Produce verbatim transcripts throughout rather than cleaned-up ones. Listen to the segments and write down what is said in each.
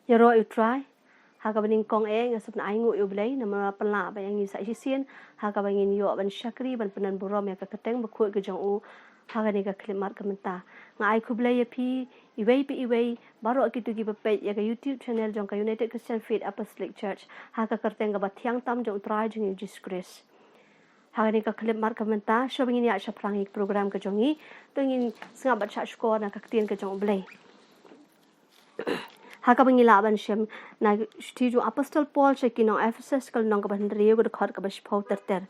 Ïaroh ïa U Trai ha kaba nyngkong eh, nga sngewbha ai nguh ïa U Blei namar ba la pynlah ba ïa ngi sa shisien ha kaba ngin ïoh ban shakri ban pyndonburom ïa ka kyrteng bakhuid ka jong U ha kane ka khyllipmat ka mynta. Nga ai khublei ïa phi iwei pa iwei baroh kito kiba peit ïa ka YouTube channel jong ka United Christian Faith Apostolic Church ha ka kyrteng kaba thiang tam jong U Trai jong ngi U Jisu Khrist. Ha kane ka khyllipmat ka mynta, shuwa ba ngin ïaid shaphrang ïa ka program ka jong ngi, to ngin sngap bad shahshkor na ka ktien ka jong U Blei. Ha kaba ngi lah ban shem na ka shithi jong u Apostol Paul sha ki nong Ephesus, ka lynnong kaba hynriew, ka dkhot kaba shiphew ter ter.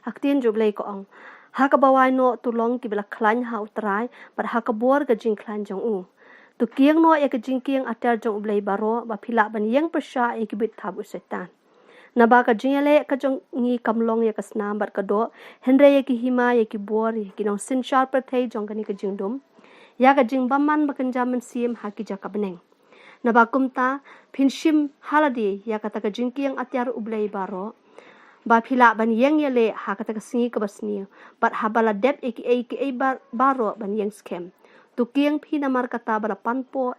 Ha ka ktien jong U Blei ka ong: Ha kaba wai noh, to long kiba la khlaiñ ha U Trai bad ha ka bor ka jingkhlaiñ jong U. To kieng noh ïa ka jingkieng atiar jong U Blei baroh, ba phi lah ban ïeng pyrshah ïa ki bit thap u Soitan. Naba ka jingïaleh ka jong ngi kam long ïa ka snam bad ka doh, hynrei ïa ki hima, ïa ki bor, ïa ki nongsynshar pyrthei jong kane ka jingdum, ïa ka jingbymman bakynja mynsiem ha ki jaka bneng. Naba kumta, phin shim ha lade ïa kata ka jingkieng atiar U Blei baroh, ba phi lah ban ïeng ïaleh ha kata ka sngi kaba sniew, bad haba la dep ïa kiei kiei bar-, baroh ban ïeng skhem. To kieng phi namar kata ba la pan poh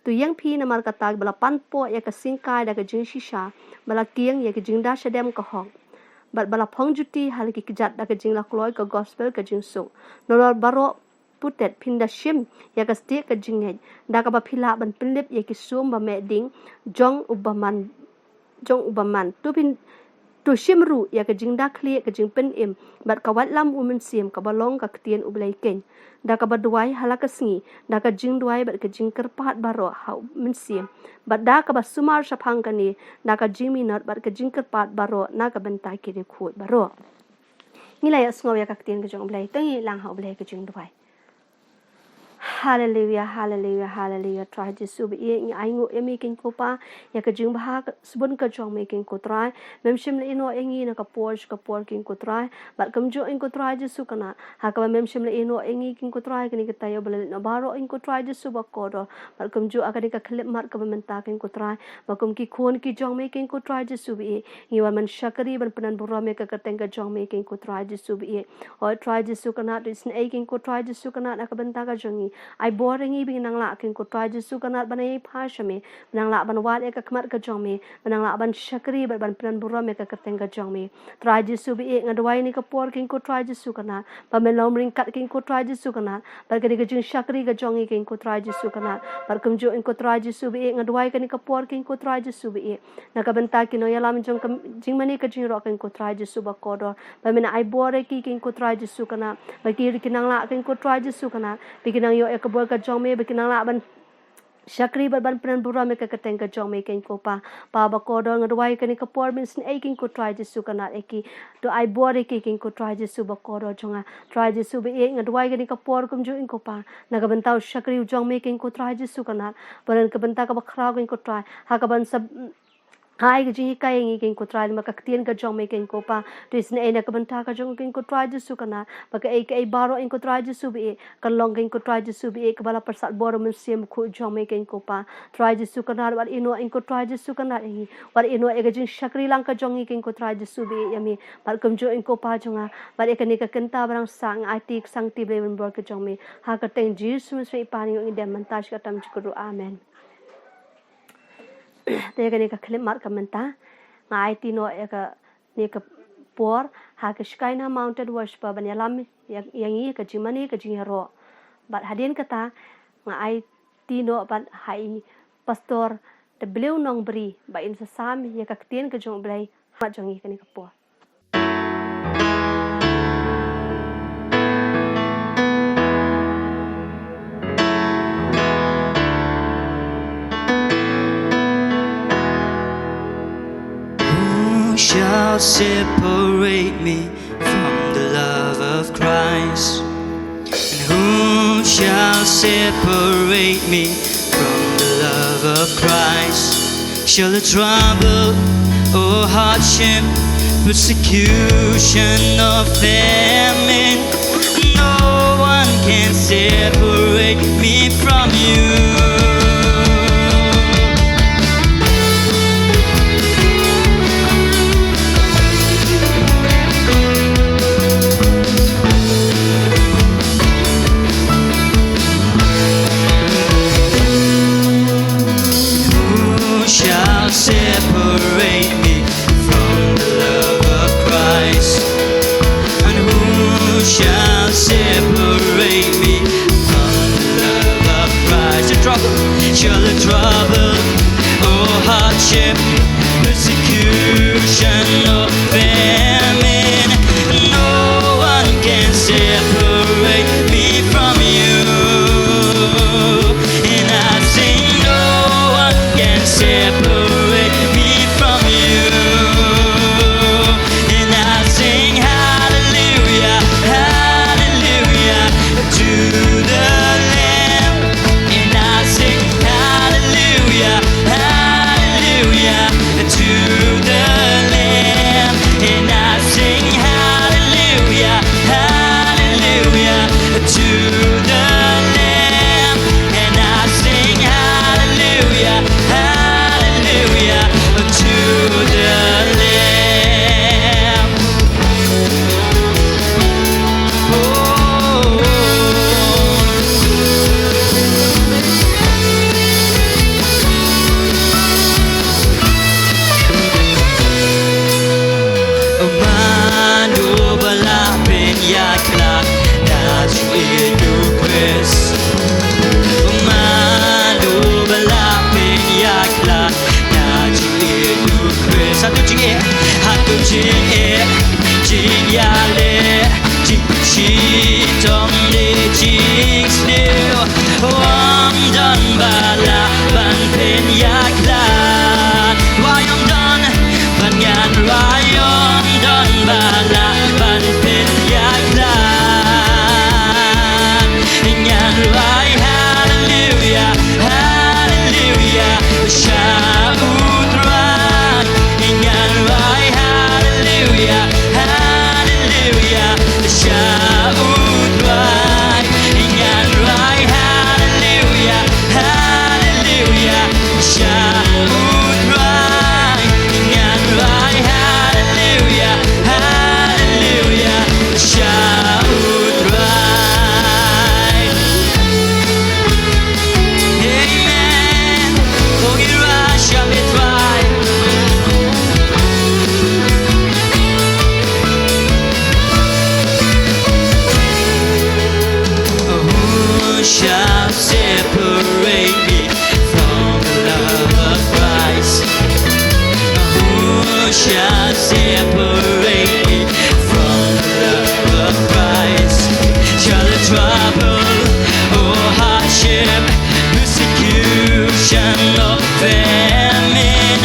To ïeng phi namar kata ba la pan poh ïa ka syngkai da ka jingshisha, ba la kieng ïa ka jingda shadem ka hok, bad ba la phong juti ha la ki kjat da ka jinglakloi ka gospel ka jingsuk. Nalor baroh putet phin da shim ïa ka stieh ka jingngeit, da kaba phi lah ban pynlip ïa ki sum ba meh ding jong u bymman jong u bymman. To phin, to shim ruh ïa ka jingda khlieh ka jingpynim bad ka waitlam u Mynsiem kaba long ka ktien U Blei keiñ, da kaba duwai ha la ka sngi da ka jingduwai bad ka jingkyrpad baroh ha u Mynsiem, bad da kaba sumar shaphang kane da ka jingminot bad ka jingkyrpad baroh na ka bynta ki riewkhuid baroh. Ngi la ïa sngew ïa ka ktien ka jong U Blei, to ngin ïalang ha U Blei ka jingduwai. Haleluya, haleluya, haleluya. Trai Jisu ba ïeit, ngi ai nguh ïa me keiñ ko Pa ïa ka jingbha sbun ka jong me keiñ ko Trai. Mem shym la ïehnoh ïa ngi na ka por sha ka por keiñ ko Trai, bad kumjuh keiñ ko Trai Jisu Kynrad, ha kaba mem shym la ïehnoh ïa ngi keiñ ko Trai, kane ka taïew ba la leit noh baroh keiñ ko Trai Jisu ba kordor, bad kumjuh ha kane ka khyllipmat kaba mynta keiñ ko Trai, ba kum ki khun ki jong me keiñ ko Trai Jisu ba ïeit, ngi wan ban shakri ban pyndonburom ïa ka kyrteng ka jong me keiñ ko Trai Jisu ba ïeit. Hooid Trai Jisu Kynrad, to isynei keiñ ko Trai Jisu Kynrad na ka bynta ka jong ngi. Ai bor ïa ngi ba ngin nang lah keiñ ko Trai Jisu Kynrad ban ïaid phai sha me, ba nang lah ban wad ïa ka khmat ka jong me, ba nang lah ban shakri bad ban pyndonburom ïa ka kyrteng ka jong me. Trai Jisu ba ïeit, nga duwai ïa kane ka por keiñ ko Trai Jisu Kynrad, ba men long ryngkat keiñ ko Trai Jisu Kynrad, bad kane ka jingshakri ka jong ngi keiñ ko Trai Jisu Kynrad, bad kumjuh keiñ ko Trai Jisu ba ïeit, nga duwai ïa kane ka por keiñ ko Trai Jisu ba ïeit, na ka bynta ki nongïalam jong ka jingmane ka jingïaroh keiñ ko Trai Jisu ba kordor, ba men ai bor ïa ki keiñ ko Trai Jisu Kynrad, ba ki ruh kin nang lah keiñ ko Trai Jisu Kynrad, ba kin nang ïoh ïa ka bor ka jong me, ba kin nang lah ban shakri bad ban pyndonburom ïa ka kyrteng ka jong me keiñ ko Pa. Pa ba kordor, nga duwai ïa kane ka por men isynei keiñ ko Trai Jisu Kynrad ïa ki, to ai bor ïa ki keiñ ko Trai Jisu ba kordor jong nga. Trai Jisu ba ïeit, nga duwai ïa kane ka por kumjuh keiñ ko Pa, na ka bynta u shakri u jong me keiñ ko Trai Jisu Kynrad, ba na ka bynta kaba khraw keiñ ko Trai, ha kaban sa ai ka jinghikai ïa ngi keiñ ko Trai, namar ka ktien ka jong me keiñ ko Pa. To isynei na ka bynta ka jong keiñ ko Trai Jisu Kynrad, ba kaei kaei baroh keiñ ko Trai Jisu ba ïeit, kan long keiñ ko Trai Jisu ba ïeit kaba la pyrsad bor u Mynsiem Bakhuid jong me keiñ ko Pa. Trai Jisu Kynrad, wat ïehnoh keiñ ko Trai Jisu Kynrad ïa ngi, wat ïehnoh ïa ka jingshakri lang ka jong ngi keiñ ko Trai Jisu ba ïeit ïa me, bad kumjuh keiñ ko Pa jong nga, bad ïa kane ka kynta ba dang sah nga aiti ka Sangti Blei ban bor ka jong me. Ha ka kyrteng Jisu Khrist i Pa ngi ong ngi dem mynta shi katta shi kyrduh. Amen. Te ïa kane ka khyllipmat ka mynta, nga aiti noh ïa kane ka por ha ka Shekinah Mountain Worship ban ïalam ïa, ïa ngi ka jingmane ka jingïaroh. Bad hadien kata, nga aiti noh bad ha i Pastor W Nongbri, ba in sa sam ïa ka ktien ka jong U Blei ha jong ngi kane ka por. Who shall separate me from the love of Christ? And who shall separate me from the love of Christ? Shall the trouble or hardship, persecution or famine? No one can separate me from you. Shall the trouble or hardship, persecution or famine, no one can separate me from you. And I sing, no one can separate me from you. And I sing hallelujah, hallelujah to the Lamb. And I sing hallelujah, hallelujah to the Lamb. And I sing hallelujah, hallelujah to the Lamb. And I sing hallelujah, hallelujah to the Lamb. Oh, mano ba la pynïaid khlad na jingïeit u Khrist? Mano ba la pynïaid khlad na jingïeit u Khrist? Hato jingeh, hato jingeh, jingïaleh, jingshitom ne jingsniew, ym don ba lah ban pynïaid khlad. Wai ym don, ban ngan wai ym don ba lah ban pynïaid khlad. Ngan wai hallelujah, hallelujah sha u Trai. Ngan wai hallelujah, hallelujah sha u Trai. Ngan wai hallelujah, hallelujah sha u Trai. Ngan wai hallelujah, hallelujah sha u Trai. Amen. Oh, ngi wai sha me Trai. Who shall separate me from the love of Christ? Who shall separate me from the love of Christ? Shall the trouble or hardship, persecution or famine?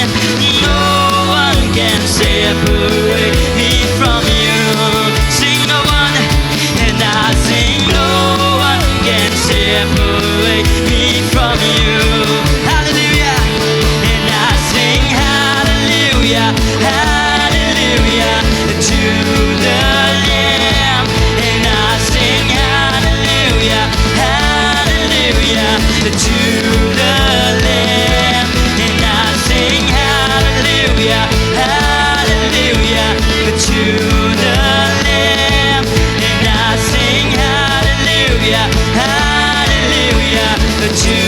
No one can separate me from you. Sing no one, and I sing no one can separate me from you. Hallelujah. And I sing hallelujah, hallelujah to the Lamb. And I sing hallelujah, hallelujah to the Lamb. And I sing hallelujah, hallelujah to the Lamb. And I sing hallelujah, hallelujah to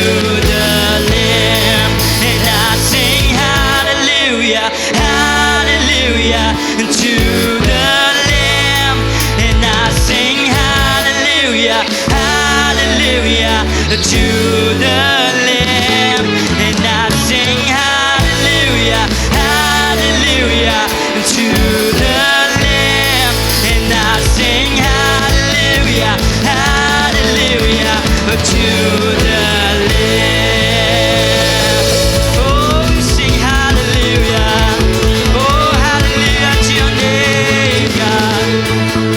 the Lamb. And I sing hallelujah, hallelujah to the Lamb. And I sing hallelujah, hallelujah to the Lamb. And I sing hallelujah, hallelujah to the Lamb. And I sing hallelujah, hallelujah to the Lamb. Oh, we sing hallelujah. Oh, hallelujah to your name, God.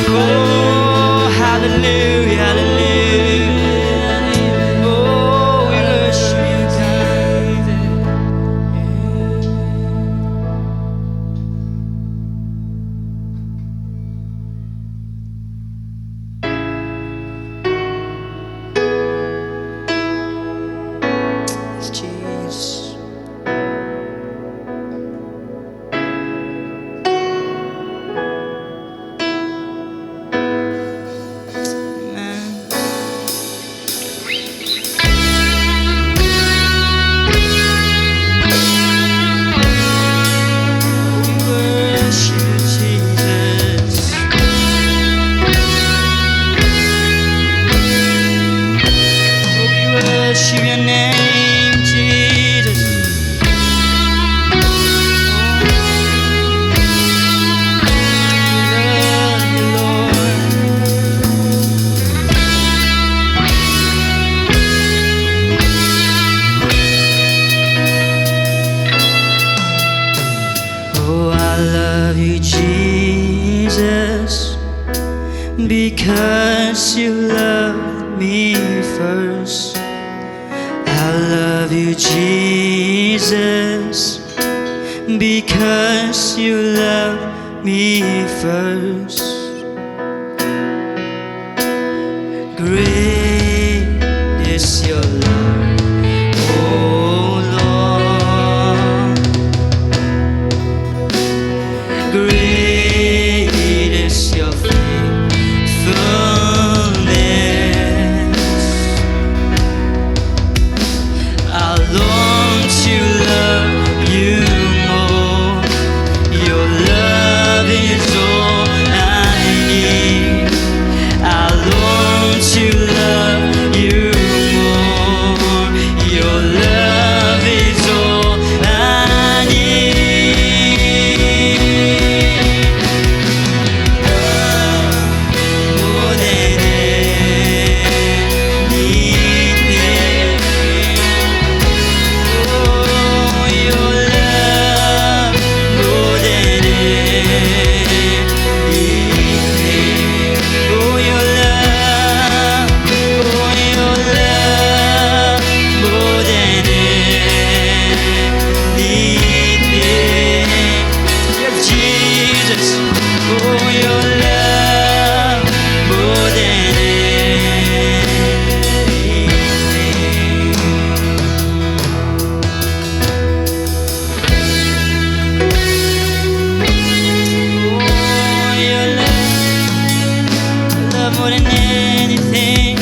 Oh, hallelujah, hallelujah. Oh, we to your name, Jesus. Love you, Lord. Oh, I love you, Jesus, because you loved me first. I love you, Jesus, because you loved me first. Great is your love, oh Lord. Great is your faithfulness. I long to love you more. Your love is all I need. I long to love you more. Your love is all I need. More than anything. Oh, your love more than anything. Oh, your love, oh, your love more than anything. Yes, Jesus, oh, your love more than anything. Oh, your love, love more than anything.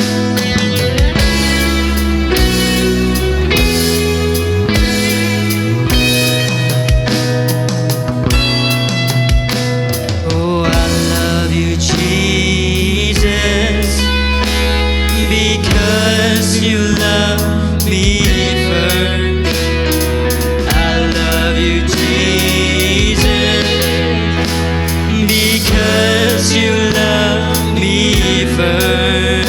Oh, I love you, Jesus, because you love me first. I love you, Jesus, because you love me first.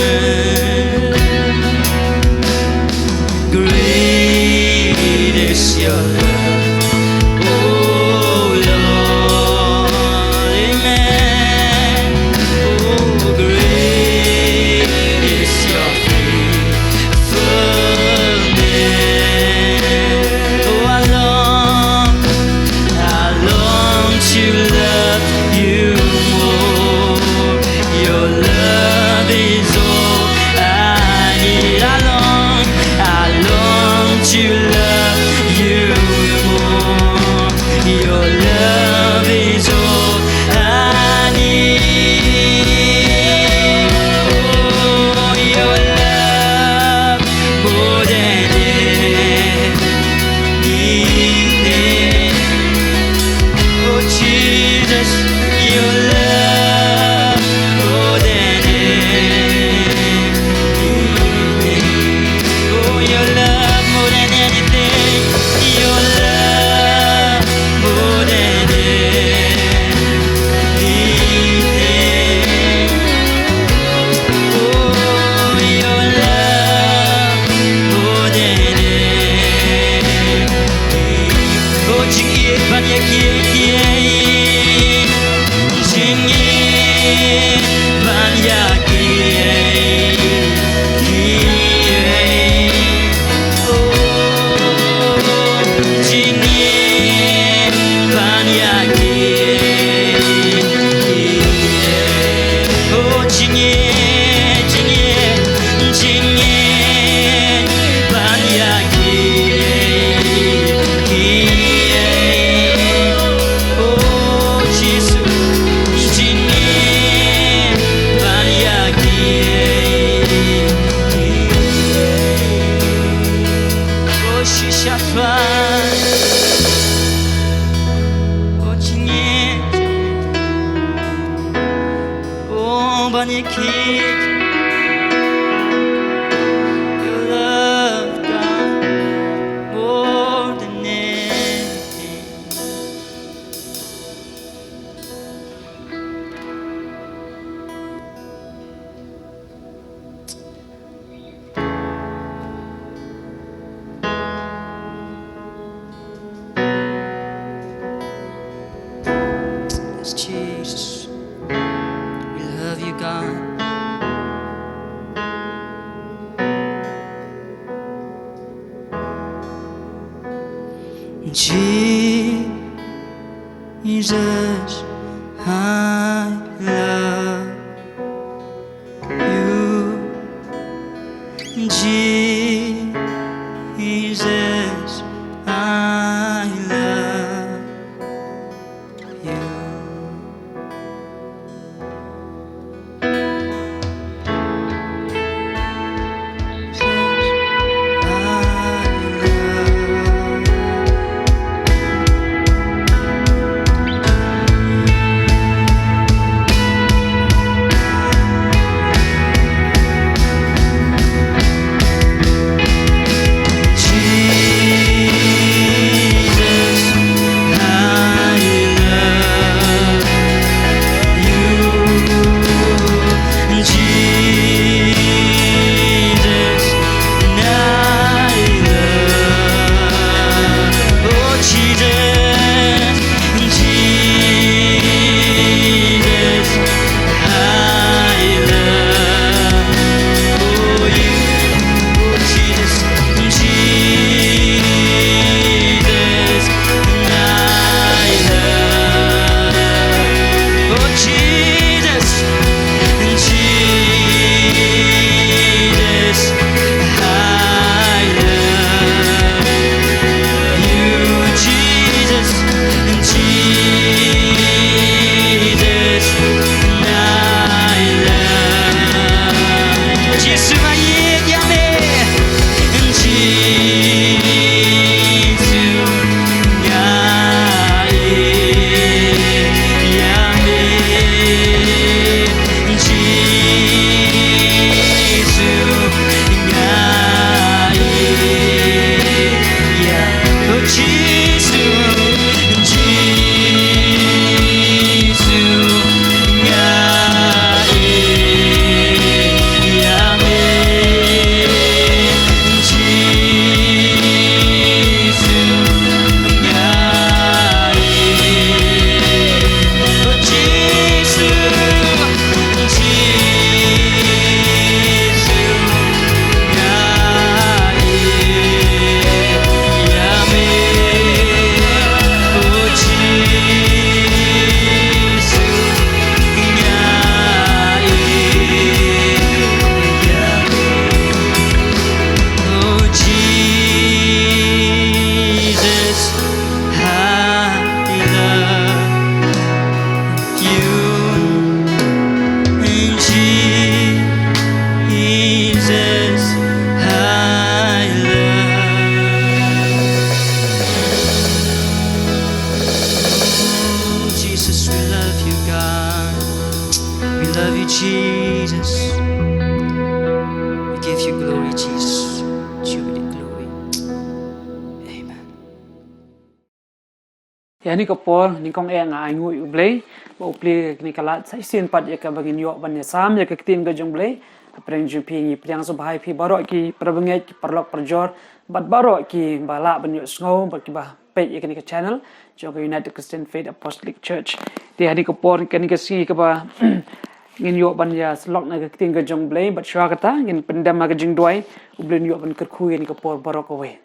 Great is your love, oh Lord. Amen. Oh, great is your faithfulness. Oh, I long, I long to love you more. Your love is all I need. I long, I long to love you more. Your love is all I need. Oh, your love more than anything. Oh, Jesus, your love more than anything. Oh, your love more than anything. Your love more than anything. Oh, your love more than anything. Oh, jingïeit ban ïa kiei kiei. Jingïeit ban ïa kiei kiei. Oh, jingïeit ban ïa kiei kiei. Oh, jingïeit, jingïeit, jingïeit ban ïa kiei kiei. Oh, Jisu, jingïeit ban ïa kiei kiei. Oh, shisha ban. Oh, jingïeit. Oh, ban ïa kiei. Your love Jesus, I love you. Jesus, I love you. Jesus, we love you, God. We love you, Jesus. We give you glory, Jesus. To you be the glory. Amen. Ïa kane ka por, nyngkong eh nga ainguh ïa U Blei ba u plie kane ka lad sa shisien pat ïa kaba ngin ïoh ban ïasam ïa ka ktien ka jong U Blei. Hapdeng jong phi ngi pdiang sngewbha ïa phi baroh ki para bangeit, ki paralok parajor bad baroh kiba lah ban ïohsngew bad kiba peit ïa kane ka channel jong ka United Christian Faith Apostolic Church. Te ha kane ka por, kane ka sngi kaba ngin ïoh ban ïasyllok na ka ktien ka jong U Blei, bad shuwa kata ngin pyndem ha ka jingduwai, U Blei un ïoh ban kyrkhu ïa kane ka por baroh kawei.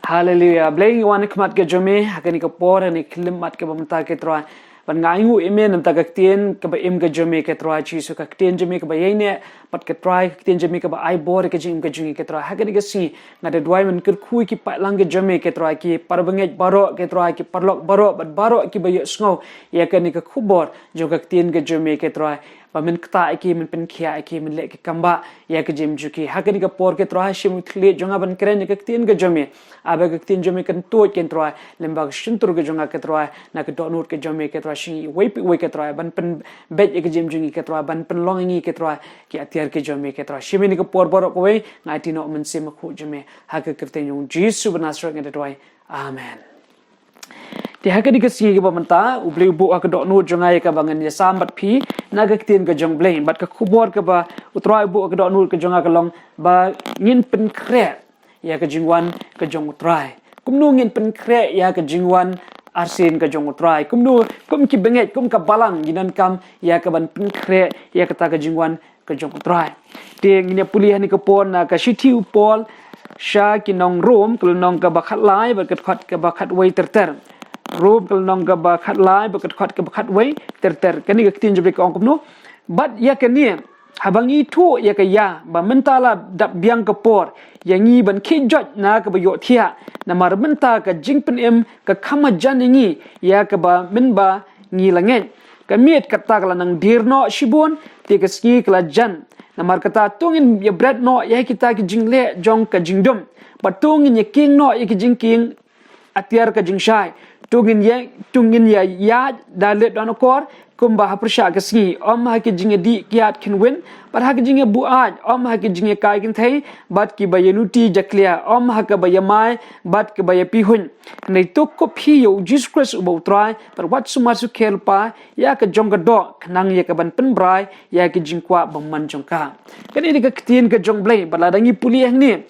Haleluya. Blei, ngi wan ha khmat ka jong me ha kane ka por, ha kane ka khyllipmat kaba mynta, ko Trai. Bad nga ainguh ïa me na ka bynta ka ktien kaba im ka jong me, ko Trai Jisu, ka ktien jong me kaba ïaineh, bad ko Trai, ka ktien jong me kaba ai bor ïa ka jingim ka jong ngi, ko Trai. Ha kane ka sngi nga da duwai ban kyrkhu ïa ki paidlang ka jong me, ko Trai, ki para bangeit baroh, ko Trai, ki paralok baroh bad baroh kiba ïohsngew ïa kane ka khubor jong ka ktien ka jong me, ko Trai. Ba men ktah ïa ki, men pynkhiah ïa ki, men leh ki kambah ïa ka jingim jong ki. Ha kane ka por, ko Trai, ha shim u thylliej jong nga ban kren ïa ka ktien ka jong me. Ai ba ka ktien jong me kan tuid, ko Trai, lyngba ka shyntur ka jong nga, ko Trai, na ka dohnud ka jong me, ko Trai, sha ngi iwei pa iwei, ko Trai, ban pynbeit ïa ka jingim jong ngi, ko Trai, ban pynlong ïa ngi, ko Trai, ki atiar ki jong me, ko Trai. Shim ïa kane ka por baroh kawei, nga aiti noh ha u Mynsiem Bakhuid jong me. Ha ka kyrteng jong U Jisu ba Nasaret nga da duwai. Amen. Te ha kane ka sngi kaba mynta, U Blei u buh ha ka dohnud jong nga ïa kaba ngan ïasam bad phi na ka ktien ka jong U Blei. Bad ka khubor kaba U Trai u buh ha ka dohnud ka jong nga ka long ba ngin pynkhreh ïa ka jingwan ka jong U Trai. Kumno ngin pynkhreh ïa ka jingwan arsien ka jong U Trai? Kumno, kum ki bangeit, kum ka balang, ngin donkam ïa kaban pynkhreh ïa kata ka jingwan ka jong U Trai? Te ngin ïa pule ha kane ka por na ka shithi u Paul sha ki nong Rom, ka lynnong kaba khatlai bad ka dkhot kaba khatwei ter ter. Rom, ka lynnong kaba khatlai bad ka dkhot kaba khatwei ter ter. Kane ka ktien jong U Blei ka ong kumno? Bad ïa kane, haba ngi ithuh ïa ka ïa ba mynta la dap biang ka por ïa ngi ban khie joit na kaba ïohthiah, namar mynta ka jingpynim ka kham hajan ïa ngi ïa kaba mynba ngi la ngeit. Ka miet kata ka la nang dier noh shibun, te ka sngi ka la jan. Namar kata, to ngin ïa bret noh ïa kita ki jingleh jong ka jingdum, bad to ngin ïa kieng noh ïa ki jingkieng atiar ka jingshai. To ngin ïa, to ngin ïa ïaid da leh don akor, kumba ha pyrshah ka sngi, ym ha ki jingïadih kiad kynwin, bad ha ki jingïabuaid, ym ha ki jingïakai kynthei bad kiba ïaluti jakhlia, ym ha kaba ïamai bad kaba ïapihuiñ. Hynrei to kup hi ïa U Jisu Khrist uba U Trai, bad wat sumar sukher lypa ïa ka jong ka doh, khnang ïa kaban pynbrai ïa ki jingkwah bymman jong ka. Kane dei ka ktien ka jong U Blei, bad lada ngi pule hangne,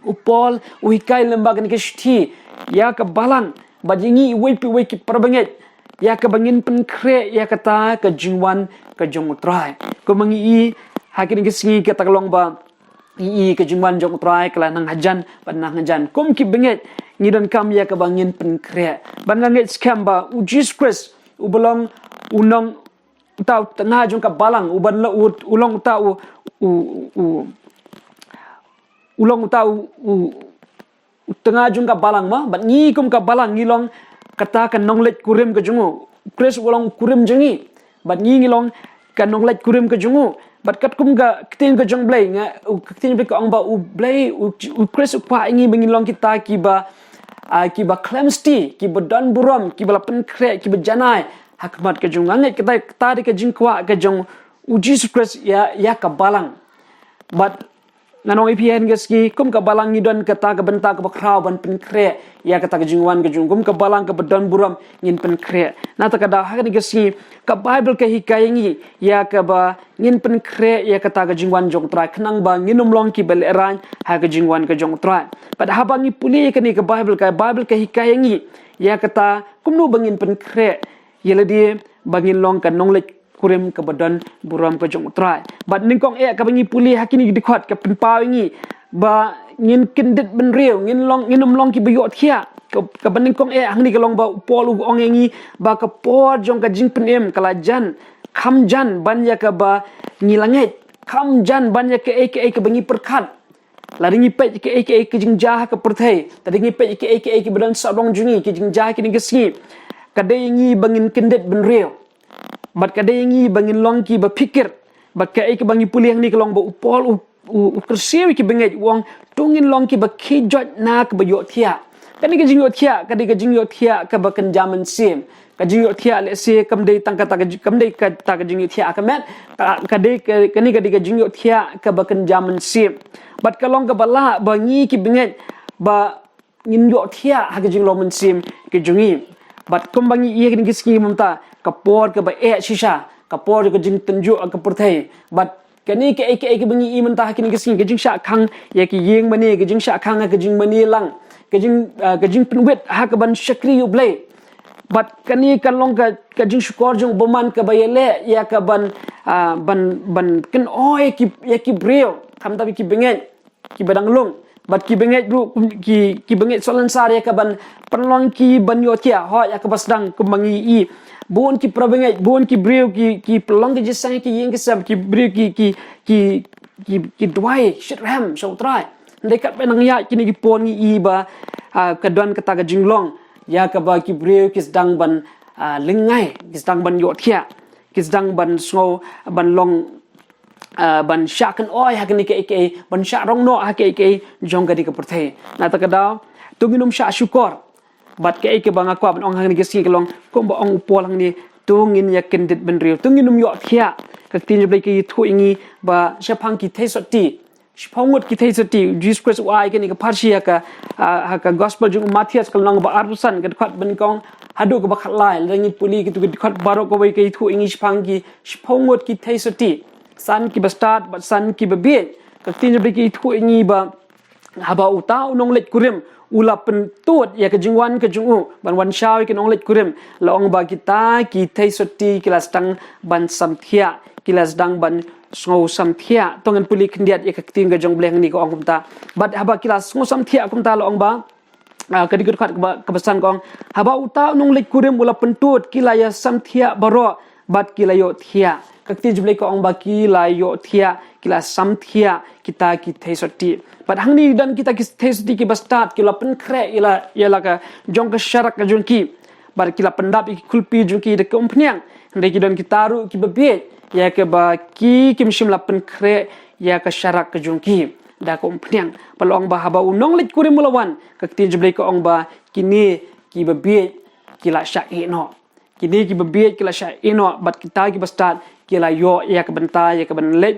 u Paul u hikai lem bad kane ka shithi ïa ka balang bad ïa ngi iwei pa iwei ki parabangeit ïa kaba ngin pynkhreh ïa kata ka jingwan ka jong U Trai. Kumba ngi i ha kine ki sngi, kata ka long ba ngi i ka jingwan jong U Trai ka la nang hajan bad nang hajan. Kum ki bangeit, ngi donkam ïa kaba ngin pynkhreh. Bad nga ngeit skhem ba U Jisu Khrist uba long u nong, uta u tnga jong ka balang, uban la u, u long uta u, u, u, u long uta u, u, u tnga jong ka balang mo, bad ngi kum ka balang ngi long kata ka nongleit kurim ka jong u. Khrist u long u kurim jong ngi, bad ngi ngi long ka nongleit kurim ka jong u. Bad katkum ka ktien ka jong U Blei, nga, u, ka ktien U Blei ka ong ba U Blei, u, U Khrist u kwah ïa ngi ba ngin long kita kiba, ah, kiba khlem sti, kiba don burom, kiba la pynkhreh, kiba janai ha khmat ka jong u. Nga ngeit kata, kata dei ka jingkwah ka jong U Jisu Khrist ïa, ïa ka balang. Bad ngan ong ïa phi ha kine ki sngi, kum ka balang ngi don kata ka bynta kaba khraw ban pynkhreh ïa kata ka jingwan ka jong u. Kum ka balang kaba don burom ngin pynkhreh. Nangta ka daw ha kine ki sngi, ka Baibl ka hikai ïa ngi ïa kaba ngin pynkhreh ïa kata ka jingwan jong U Trai, khnang ba ngin ym long kiba lehraiñ ha ka jingwan ka jong U Trai. Bad haba ngi pule ïa kane ka Baibl, ka Baibl ka hikai ïa ngi ïa kata kumno ba ngin pynkhreh ïa lade ba ngin long ka nongleit kurim kaba don burom ka jong U Trai. Bad nyngkong eh kaba ngi pule ha kine ki dkhot ka pynpaw ïa ngi ba ngin kyndit bynriew, ngin long, ngin ym long kiba ïohthiah. Ka, kaba nyngkong eh hangne ka long ba u Paul u ong ïa ngi ba ka por jong ka jingpynim ka la jan, kham jan ban ïa kaba ngi la ngeit, kham jan ban ïa kaei kaei kaba ngi pyrkhat. Lada ngi peit kaei kaei ka jingjia ha ka pyrthei, lada ngi peit kaei kaei kaba don sarong jong ngi, ka jingjia ha kine ki sngi, ka dei ïa ngi ba ngin kyndit bynriew. Bad ka dei ïa ngi ba ngin long kiba phikir. Bad kaei kaba ngi pule hangne ka long ba u Paul u, u, u kyrsiew ïa ki bangeit, u ong to ngin long kiba khie joit na kaba ïohthiah. Kane ka jingïohthiah ka dei ka jingïohthiah kaba kynja mynsiem. Ka jingïohthiah lehse kam dei tang kata ka ji-, kam dei kata ka jingïohthiah ha ka met. Ka, ka dei ka, kane ka dei ka jingïohthiah kaba kynja mynsiem. Bad ka long kaba lah ba ngi ki bangeit ba ngin ïohthiah ha ka jinglong mynsiem ka jong ngi. Bad kumba ngi ïa kine ki sngi mynta, ka por kaba eh shisha, ka por ka jingtynjuh ha ka pyrthei. Bad kane kaei kaei kaba ngi ïa mynta ha kine ki sngi, ka jingshah khang ïa ki ïing mane, ka jingshah khang ha ka jingmane lang, ka jing, ah, ka jingpynwit ha kaban shakri ïa U Blei. Bad kane ka long ka, ka jingshukor jong u bymman kaba ïaleh ïa kaban, ah, ban, ban kynnoh ïa ki, ïa ki briew, khamtam ïa ki bangeit kiba dang lung. Bad ki bangeit ruh, ki, ki bangeit sohlynsar ïa kaban pynlong kiban ïohthiah, hooid ïa kaba sdang kumba ngi i. Bun ki para bangeit, bun ki briew ki, ki pynlong ki jingïaseng ha ki ïing ki sem, ki briew ki, ki, ki, ki, ki duwai shitrhem sha U Trai. Hynrei katba nang ïaid kine ki por ngi i ba, ah, ka don kata ka jinglong ïa kaba ki briew ki sdang ban, ah, lyngngai, ki sdang ban ïohthiah, ki sdang ban sngew ban long, ah, ban shah kynnoh ha kine kiei kiei, ban shah rong noh ha kiei kiei jong kane ka pyrthei. Nangta ka daw, to ngin ym shah shukor. Bad kaei kaba nga kwah ban ong ha kine ki sngi ka long, kumba ong u Paul hangne, to ngin ïa kyndit bynriew, to ngin ym ïohthiah. Ka ktien jong U Blei ka ïathuh ïa ngi ba shaphang ki theisotti, shiphew ngut ki theisotti, U Jisu Khrist u ai kane ka pharshi ha ka, ah, ha ka gospel jong u Mathaios ka lynnong ba arphew san, ka dkhot ba nyngkong haduh kaba khatlai. Lada ngi pule kito ki dkhot baroh kawei ka ïathuh ïa ngi shaphang ki shiphew ngut ki theisotti, san kiba stad bad san kiba bieit. Ka ktien jong U Blei ka ïathuh ïa ngi ba haba uta u nongleit kurim u la pyntud ïa ka jingwan ka jong u ban wan shaw ïa ki nongleit kurim, la ong ba kita ki theisotti ki la sdang ban samthiah, ki la sdang ban sngew samthiah. To ngin pule khyndiat ïa ka ktien ka jong U Blei hangne, ka ong kumta. Bad haba ki la sngew samthiah kumta, la ong ba, ah, ka dei ka dkhot kaba, kaba san, ka ong: Haba uta u nongleit kurim u la pyntud, ki la ïa samthiah baroh bad ki la ïohthiah. Ka ktien jong U Blei ka ong ba ki la ïohthiah, ki la samthiah kita ki theisotti. Bad hangne don kita ki theisotti kiba stad, ki la pynkhreh ïa la, ïa la ka jong ka sharak ka jong ki. Bad ki la pyndap ïa ki khulpi jong ki da ka umphniang. Hynrei ki don kita ruh kiba bieit, ïa kaba ki, kim shym la pynkhreh ïa ka sharak ka jong ki da ka umphniang. Bad la ong ba haba u nongleit kurim u la wan, ka ktien jong U Blei ka ong ba kine kiba bieit ki la shah ïeh noh. Kine kiba bieit ki la shah ïeh noh, bad kita kiba stad ki la ïoh ïa ka bynta, ïa ka ban leit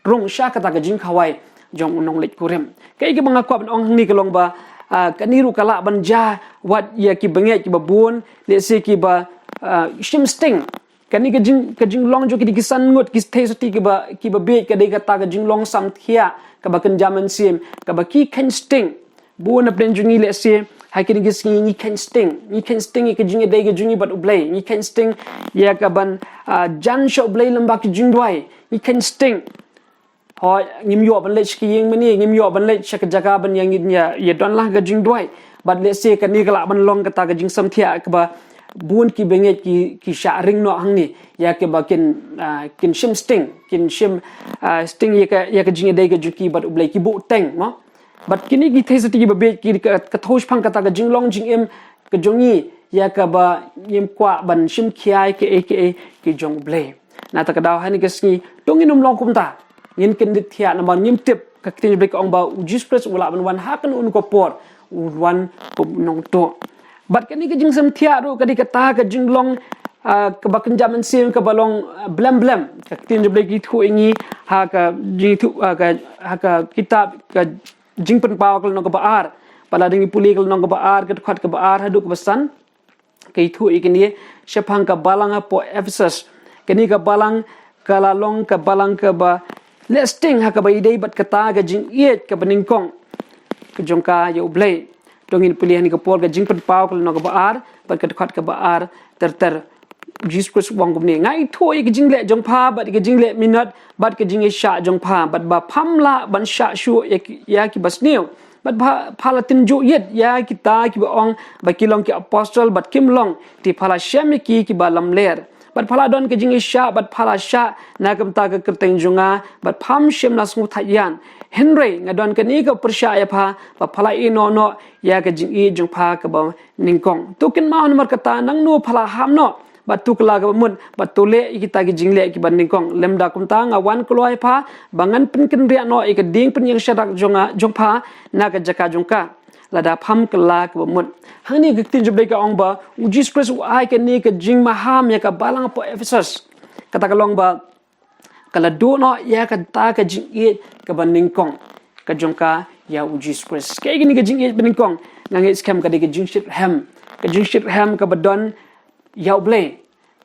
rung sha kata ka jingkhawai jong u nongleit kurim. Kaei kaba nga kwah ban ong hangne ka long ba, ah, kane ruh ka lah ban jia wat ïa ki bangeit kiba bun, lehse kiba, ah, shim sting. Kane ka jing, ka jinglong jong kine ki san ngut ki theisotti kiba, kiba bieit ka dei kata ka jinglong samthiah kaba kynja mynsiem, kaba ki kheiñ sting. Bun na pdeng jong ngi lehse ha kine ki sngi ngi kheiñ sting, ngi kheiñ sting ïa ka jingïadei ka jong ngi bad U Blei, ngi kheiñ sting ïa ka ban, ah, jan sha U Blei lyngba ki jingduwai, ngi kheiñ sting. Hooid, ngim ïoh ban leit sha ka ïing mane, ngim ïoh ban leit sha ka jaka ban ïa ngin ïa, ïa don lang ka jingduwai. Bad lehse kane ka lah ban long kata ka jingsamthiah kaba bun ki bangeit ki, ki shah ring noh hangne, ïa kaba kin, ah, kin shim sting, kin shim, ah, sting ïa ka, ïa ka jingïadei ka jong ki bad U Blei, ki buh teng, mo. Bad kine ki theisotti kiba bieit ki ka, ka thew shaphang kata ka jinglong jingim ka jong ngi, ïa kaba ngim kwah ban shim khia ïa kaei kaei ki jong U Blei. Na kata ka daw hangne ka sngi, to ngin ym long kumta. Ngin kyndit thiah namar ngim tip, ka ktien U Blei ka ong ba U Jisu Khrist u lah ban wan ha kano kano ka por, u wan kum u nongtuh. Bad kane ka jingsamthiah ruh ka dei kata ka jinglong, ah, kaba kynja mynsiem kaba long, ah, blem blem. Ka ktien U Blei ka ïathuh ïa ngi ha ka jingïathuh, ah, ka, ha ka kitab ka Jingpynpaw ka lynnong kaba ar. Bad lada ngi pule ka lynnong kaba ar, ka dkhot kaba ar haduh kaba san, ka ïathuh ïa kane shaphang ka balang hapoh Ephesus. Kane ka balang ka la long ka balang kaba leh sting ha kaba ïadei bad kata ka jingïeit kaba nyngkong ka jong ka ïa U Blei. To ngin pule hangne ka por, ka Jingpynpaw ka lynnong kaba ar bad ka dkhot kaba ar ter ter. U Jisu Khrist u ong kumne: Nga ïathuh ïa ka jingleh jong pha bad ïa ka jingleh minot bad ka jingïaishah jong pha, bad ba pham lah ban shah shuh ïa ki, ïa kiba sniew. Bad ba pha la tynjuh ïit ïa kita kiba ong ba ki long ki apostol bad kim long, te pha la shem ïa ki kiba lamler. Bad pha la don ka jingïaishah bad pha la shah na ka bynta ka kyrteng jong nga, bad pham shym la sngewthait ïa nga. Hynrei nga don kane ka pyrshah ïa pha, ba pha la ïehnoh noh ïa ka jingïeit jong pha kaba nyngkong. To kynmaw namar kata, nangno pha la ham noh, bad to kylla kaba mut, bad to leh ïa kita ki jingleh kiba nyngkong. Lymda kumta nga wan kloi ïa pha ba ngan pynkynriah noh ïa ka dieng pynïeng sharak jong nga, jong pha na ka jaka jong ka, lada pham kylla kaba mut. Hangne ka ktien jong U Blei ka ong ba U Jisu Khrist u ai kane ka jingmaham ïa ka balang hapoh Ephesus. Kata ka long ba ka la duh noh ïa kata ka jingïeit kaba nyngkong ka jong ka ïa U Jisu Khrist. Kaei kane ka jingïeit ba nyngkong? Nga ngeit skhem ka dei ka jingshitrhem, ka jingshitrhem kaba don ïa U Blei.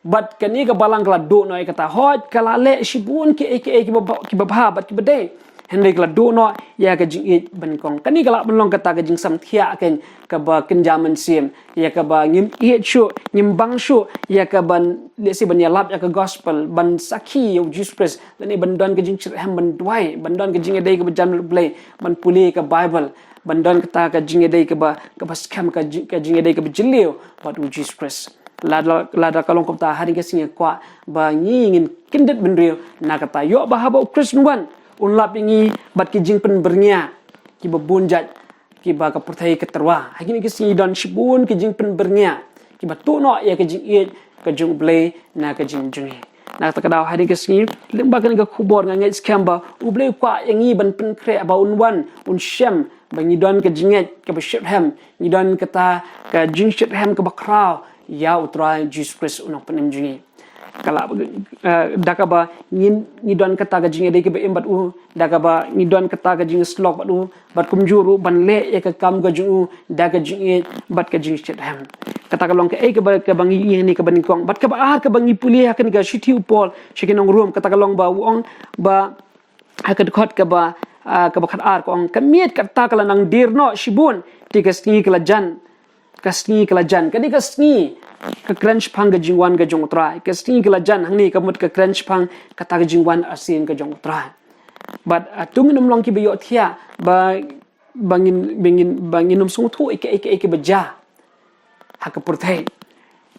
Bad kane ka balang ka la duh noh ïa kata. Hooid, ka la leh shibun kiei kiei kiba, kiba bha bad kiba dei. Hynrei ka la duh noh ïa ka jingïeit ba nyngkong. Kane ka lah ban long kata ka jingsamthiah keiñ kaba kynja mynsiem, ïa kaba ngim ïeit shuh, ngim bang shuh ïa ka ban, lehse ban ïalap ïa ka gospel, ban sakhi ïa U Jisu Khrist, lane ban don ka jingshitrhem ban duwai, ban don ka jingïadei kaba jan bad U Blei, ban pule ka Baibl, ban don kata ka jingïadei kaba, kaba skhem, ka jing, ka jingïadei kaba jylliew bad U Jisu Khrist. Lada, lada ka long kumta, ha kane ka sngi nga kwah ba ngi ngin kyndit bynriew na kata, ïoh ba haba U Khrist un wan, un lap ïa ngi bad ki jingpynbyrngia kiba bun jait kiba ka pyrthei ka tyrwa. Ha kine ki sngi don shibun ki jingpynbyrngia kiba tuh noh ïa ka jingïeit ka jong U Blei na ka jingim jong ngi. Na kata ka daw, ha kine ki sngi, lyngba kane ka khubor, nga ngeit skhem ba U Blei u kwah ïa ngi ban pynkhreh, ba un wan, un shem, ba ngi don ka jingngeit kaba shitrhem, ngi don kata ka jingshitrhem kaba khraw ïa U Trai Jisu Khrist U Nongpynim jong ngi. Ka la, eh, da kaba ngi, ngi don kata ka jingïadei kaba im bad U, da kaba ngi don kata ka jingshlok bad U, bad kumjuh ruh ban leh ïa ka kam ka jong U da ka jingïeit bad ka jingshitrhem. Kata ka long kaei kaba, kaba ngi ïohi hangne kaba nyngkong. Bad kaba ar kaba ngi pule ha kane ka shithi u Paul sha ki nong Rom, kata ka long ba u ong ba ha ka dkhot kaba, ah, kaba khatar ka ong: Ka miet kata ka la nang dier noh shibun, te ka sngi ka la jan. ka sngi ka la jan, ka dei ka sngi ka kren shaphang ka jingwan ka jong U Trai. Ka sngi ka la jan, hangne ka mut ka kren shaphang kata ka jingwan arsien ka jong U Trai. Bad, ah, to ngin ym long kiba ïohthiah ba, ba ngin, ba ngin, ba ngin ym sngewthuh ïa ka, ïa ka, ïa kaba jia ha ka pyrthei.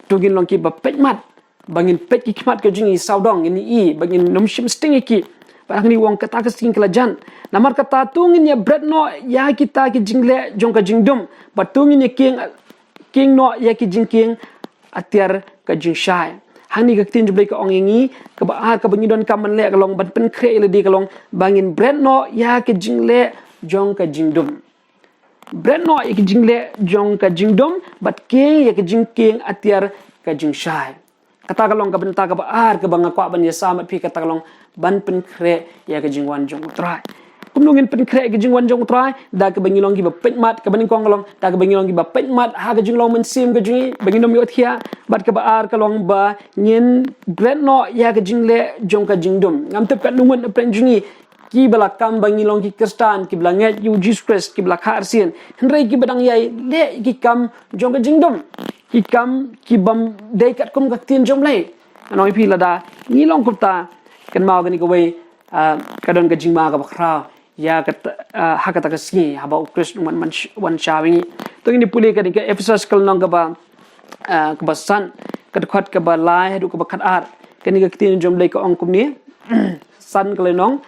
To ngin long kiba peit mat, ba ngin peit ki khmat ka jong ngi sawdong, ngin ïohi, ba ngin ym shim sting ïa ki. Bad hangne u ong kata ka sngi ka la jan. Namar kata to ngin ïa bret noh ïa kita ki jingleh jong ka jingdum. Bad to ngin ïa kieng, kieng noh ïa ki jingkieng atiar ka jingshai. Hangne ka ktien jong U Blei ka ong ïa ngi, kaba ar kaba ngi donkam ban leh ka long, ban pynkhreh ïa lade ka long, ba ngin bret noh ïa ki jingleh jong ka jingdum. Bret noh ïa ki jingleh jong ka jingdum, bad kieng ïa ki jingkieng atiar ka jingshai. Kata ka long ka bynta kaba ar kaba nga kwah ban ïasam bad phi, kata ka long ban pynkhreh ïa ka jingwan jong U Trai. Kumno ngin pynkhreh ïa ka jingwan jong U Trai? Da kaba ngi long kiba peit mat, kaba nyngkong ka long, da kaba ngi long kiba peit mat ha ka jinglong mynsiem ka jong ngi, ba ngin ym ïohthiah, bad kaba ar ka long ba ngin bret noh ïa ka jingleh jong ka jingdum. Ngam tip katno ngut na pdeng jong ngi kiba la kam ba ngi long ki Khristan, kiba la ngeit ïa U Jisu Khrist, kiba la kha arsien. Hynrei kiba dang ïai leh ki kam jong ka jingdum, ki kam ki bym dei katkum ka ktien jong U Blei. Ngan ong ïa phi, lada ngi long kumta, kynmaw kane kawei, ah, ka don ka jingma kaba khraw ïa kata, ah, ha kata ka sngi haba U Khrist un wan, wan sh-, wan shaw ïa ngi. To ngin ïa pule kane ka Ephesus ka lynnong kaba, ah, kaba san, ka dkhot kaba lai haduh kaba khatar. Kane ka ktien jong U Blei ka ong kumne. San ka lynnong,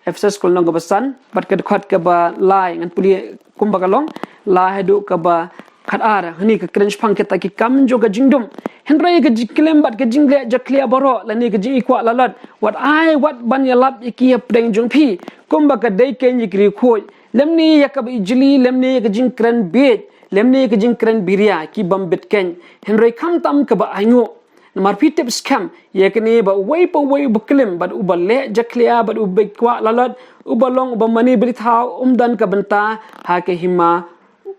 Ephesus ka lynnong kaba san bad ka dkhot kaba lai, ngan pule kumba ka long, lai haduh kaba khatar. Hangne ka kren shaphang kita ki kam jong ka jingdum. Hynrei ka jingklim bad ka jingleh jakhlia baroh, lane ka jingïakwah lalot, wat ai wat ban ïalap ïa ki hapdeng jong phi, kumba ka dei kein ïa ki riewkhuid, lymne ïa kaba ijli, lymne ïa ka jingkren bieit, lymne ïa ka jingkren biria ki bym bit kein, hynrei khamtam kaba ainguh. Namar phi tip skhem ïa kane, ba uwei pa uwei uba klim bad uba leh jakhlia bad uba kwah lalot, uba long uba mane blei thaw, um don ka bynta ha ka hima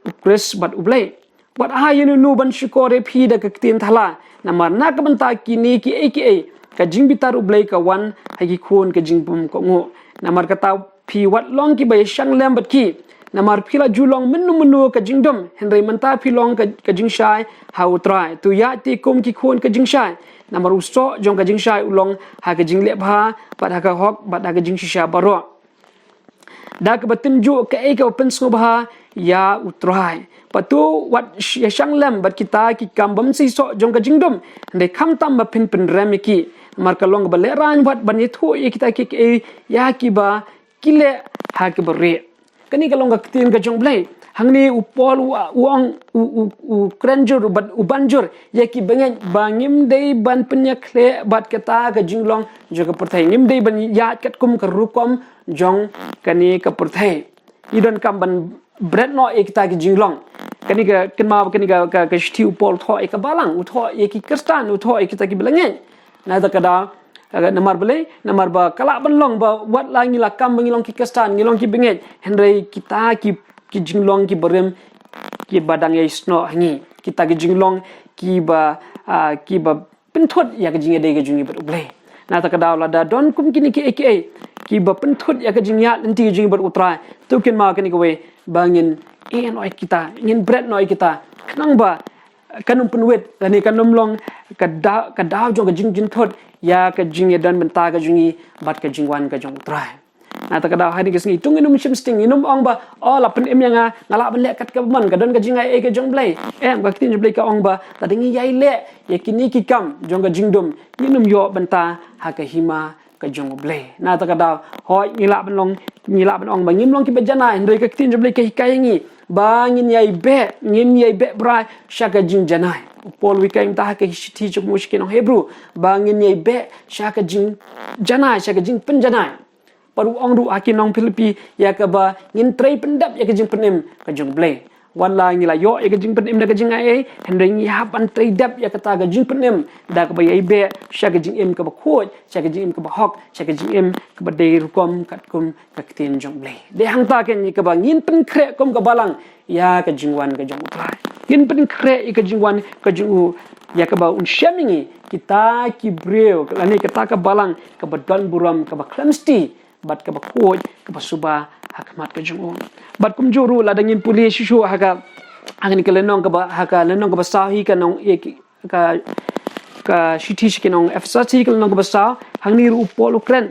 U Khrist bad U Blei. Wat ai ïa uno uno ban shukor ïa phi da ka ktien thala. Namar na ka bynta kine kiei kiei ka jingbitar U Blei ka wan ha ki khun ka jingbymkohnguh. Namar kata phi wat long kiba ïashang lem bad ki. Namar phi la ju long mynno mynno ka jingdum, hynrei mynta phi long ka, ka jingshai ha U Trai. To ïaid te kum ki khun ka jingshai. Namar u soh jong ka jingshai u long ha ka jingleh bha bad ha ka hok bad ha ka jingshisha baroh. Da kaba tynjuh kaei kaba pynsngewbha ïa U Trai. Bad to wat sh-, ïashang lem bad kita ki kam bymseisoh jong ka jingdum, hynrei khamtam ba phin pynrem ïa ki. Namar ka long kaba lehraiñ wat ban ïathuh ïa kita kiei kiei ïa kiba ki leh ha kaba rieh. Kane ka long ka ktien ka jong U Blei. Hangne u Paul u, u ong, u, u, u kren jur bad u ban jur ïa ki bangeit ba ngim dei ban pynïakhleh bad kata ka jinglong jong ka pyrthei. Ngim dei ban ïaid katkum ka rukom jong kane ka pyrthei. Ngi donkam ban bret noh ïa kita ki jinglong. Kane ka, kynmaw kane ka, ka, ka shithi u Paul u thoh ïa ka balang, u thoh ïa ki Khristan, u thoh ïa kita kiba la ngeit. Na kata ka daw, eh, namar balei, namar ba ka lah ban long ba wat la ngi la kam ba ngi long ki Khristan, ngi long ki bangeit, hynrei kita ki, ki jinglong kiba rim, kiba dang ïai snoh ha ngi. Kita ki jinglong kiba, ah, kiba pynthut ïa ka jingïadei ka jong ngi bad U Blei. Na kata ka daw lada don kum kine kiei kiei kiba pynthut ïa ka jingïaid lynti ka jong ngi bad U Trai, to kynmaw kane kawei, ba ngin ïeh noh ïa kita, ngin bret noh ïa kita, khnang ba kan ym pynwit, lane kan ym long ka daw, ka daw jong ka jingjynthut ïa ka jingïadon bynta ka jong ngi bad ka jingwan ka jong U Trai. Na kata ka daw ha kine ki sngi to ngin ym shim sting, ngin ym ong ba, oh, la pynim ïa nga, nga lah ban leh kat kaba mon, ka don ka jingai ei ka jong U Blei. Em, ka ktien jong U Blei ka ong ba lada ngi ïai leh ïa kine ki kam jong ka jingdum, ngin ym ïoh bynta ha ka hima ka jong U Blei. Na kata ka daw, hooid, ngi lah ban long, ngi lah ban ong ba ngim long kiba janai, hynrei ka ktien jong U Blei ka hikai ïa ngi ba ngin ïai beh, ngin ïai beh brai sha ka jingjanai. U Paul u hikai mynta ha ka shithi jong u sha ki nong Hebru ba ngin ïai beh sha ka jingjanai, sha ka jingpynjanai. Bad u ong ruh ha ki nong Philippi ïa kaba ngin trei pyndep ïa ka jingpynim ka jong U Blei. Wat la ngi la ïoh ïa ka jingpynim da ka jingai ei, hynrei ngi hap ban trei dep ïa kata ka jingpynim da kaba ïai beh sha ka jingim kaba khuid, sha ka jingim kaba hok, sha ka jingim kaba dei rukom katkum ka ktien jong U Blei. Dei hangta keiñ ïa kaba ngin pynkhreh kum ka balang ïa ka jingwan ka jong U Trai. Ngin pynkhreh ïa ka jingwan ka jong u ïa kaba un shem ïa ngi kita ki briew, lane kata ka balang kaba don burom, kaba khlem sti bad kaba khuid, kaba suba ha khmat ka jong u. Bad kumjuh ruh lada ngin pule shuh shuh ha ka, Hangne ka lynnong kaba, ha ka lynnong kaba saw hi ka nong, ïa ki, ka, ka shithi sha ki nong Ephesus hi ka lynnong kaba saw, hangne ruh u Paul u kren.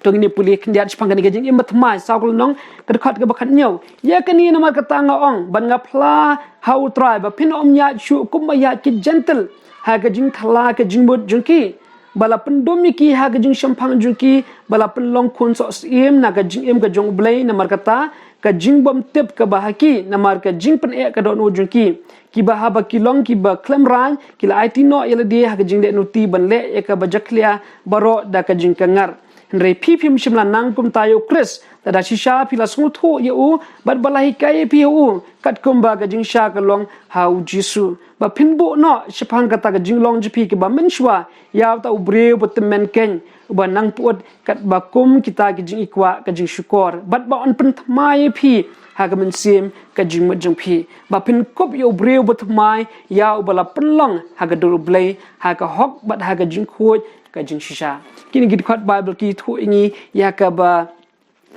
To ngin ïa pule khyndiat shaphang kane ka jingim bathymmai, saw ka lynnong, ka dkhot kaba khathynñiew. Ïa kane namar kata nga ong, ban nga phla ha u Trai, ba phin ym ïaid shuh kumba ïaid ki Jentil ha ka jingthala ka jingmut jong ki, ba la pyndum ïa ki ha ka jingshemphang jong ki, ba la pynlong khun soh syiem na ka jingim ka jong U Blei, namar kata ka jingbymtip kaba ha ki, namar ka jingpyneh ka dohnud jong ki, kiba haba ki long kiba khlem rain, ki la aiti noh ïa lade ha ka jingleh nuti ban leh ïa kaba jakhlia baroh da ka jingkhanglad. Hynrei phi phim shym la nang kumta ïa U Khrist, lada shisha phi la sngewthuh ïa u, bad ba la hikai ïa phi ha u, katkum ba ka jingshisha ka long ha U Jisu. Ba phin buh noh shaphang kata ka jinglong jong phi kaba mynshuwa ïa uta u briew ba tymmen keiñ, uba nang pyut katba kum kita ki jingikwah ka jingshukor. Bad ba un pynthymmai ïa phi ha ka mynsiem ka jingmut jong phi. Ba phin kup ïa u briew bathymmai, ïa uba la pynlong ha ka dur U Blei, ha ka hok bad ha ka jingkhuid ka jingshisha. Kine ki dkhot Baibl ki ïathuh ïa ngi ïa kaba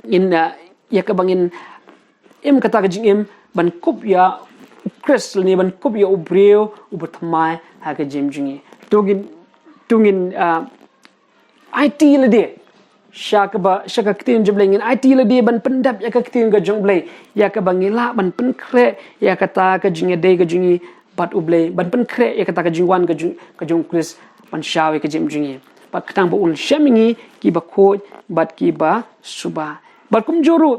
ngin, ah, ïa kaba ngin im kata ka jingim ban kup ïa U Khrist lane ban kup ïa u briew uba thymmai ha ka jingim jong ngi. To ngin, to ngin, ah, aiti lade sha kaba, sha ka ktien jong U Blei, ngin aiti lade ban pyndep ïa ka ktien ka jong U Blei, ïa kaba ngi lah ban pynkhreh ïa kata ka jingïadei ka jong ngi bad U Blei, ban pynkhreh ïa kata ka jingwan ka jong, ka jong U Khrist ban shaw ïa ka jingim jong ngi, bad khnang ba un shem ïa ngi kiba khuid bad kiba suba. Bad kumjuh ruh,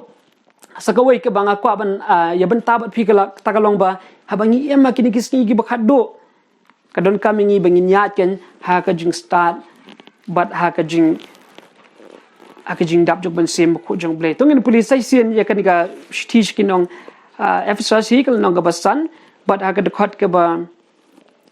sa kawei kaba nga kwah ban, ah, ïa bynta bad phi ka la, kata ka long ba haba ngi im ha kine ki sngi kiba khatduh, ka donkam ïa ngi ba ngin ïaid keiñ ha ka jingstad bad ha ka jing, ha ka jingdap jong ka mynsiem bakhuid jong U Blei. To ngin pule sa shisien ïa kane ka shithi sha ki nong, ah, Ephesus hi ka lynnong kaba san, bad ha ka dkhot kaba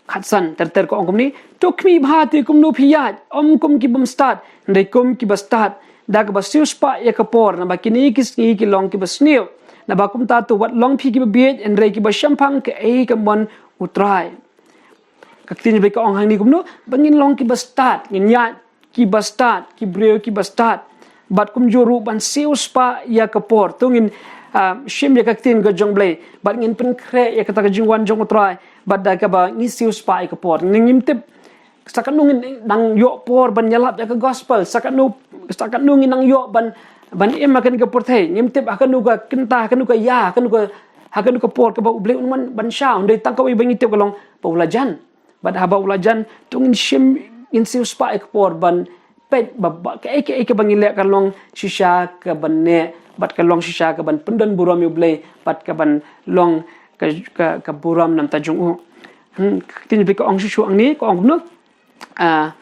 khatsan, ter ter ka ong kumne: To khmih bha te kumno phi ïaid, ym kum ki bym stad, hynrei kum kiba stad, da kaba siewspah ïa ka por, naba kine ki sngi ki long kiba sniew. Naba kumta to wat long phi kiba bieit, hynrei kiba shemphang kaei ka mon U Trai. Ka ktien U Blei ka ong hangne kumno, ba ngin long kiba stad, ngin ïaid kiba stad, ki briew kiba stad. Bad kumjuh ruh ban siewspah ïa ka por. To ngin, ah, shim ïa ka ktien ka jong U Blei, bad ngin pynkhreh ïa kata ka jingwan jong U Trai, bad da kaba ngi siewspah ïa ka por. Ngim tip sa katno ngin nang ïoh por ban ïalap ïa ka gospel, sa katno, sa katno ngin nang ïoh ban, ban im ha kane ka pyrthei. Ngim tip ha kano ka kynta, ha kano ka ïa, ha kano ka, ha kano ka por kaba U Blei un wan ban shaw. Hynrei tang kawei ba ngi tip ka long ba u la jan. Bad haba u la jan, to ngin shim, ngin siewspah ïa ka por ban peit ba, ba kaei kaei kaba ngi leh kan long shisha kaban neh, bad kan long shisha kaban pyndonburom ïa U Blei, bad kaban long ka, ka, ka burom na bynta jong u. Hmm, ka ktien U Blei ka ong shuh shuh hangne, ka ong kumno? Ah,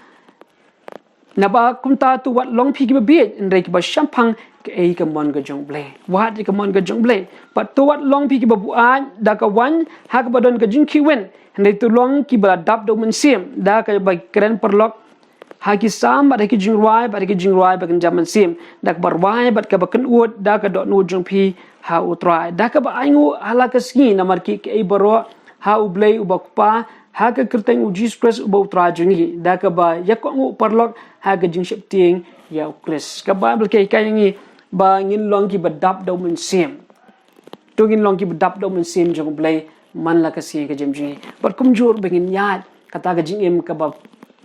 naba kumta to wat long phi kiba bieit, hynrei kiba shemphang kaei ka mon ka jong U Blei. Wad ïa ka mon ka jong U Blei. Bad to wat long phi kiba buaid da ka waiñ ha kaba don ka jingkhih win, hynrei to long kiba la dap da U Mynsiem, da kaba kren paralok ha ki salm bad ha ki jingrwai, bad ha ki jingrwai ba kynja mynsiem, da kaba rwai bad kaba kynnoh da ka dohnud jong phi ha U Trai, da kaba ainguh ha la ka sngi, namar ki kaei baroh ha U Blei uba U Kpa, ha ka kyrteng U Jisu Khrist uba U Trai jong ngi, da kaba ïakohnguh paralok ha ka jingsheptieng ïa U Khrist. Ka Baibl ka hikai ïa ngi ba ngin long kiba dap da U Mynsiem. To ngin long kiba dap da U Mynsiem jong U Blei man la ka sngi ha ka jingim jong ngi. Bad kumjuh ba ngin ïaid kata ka jingim kaba,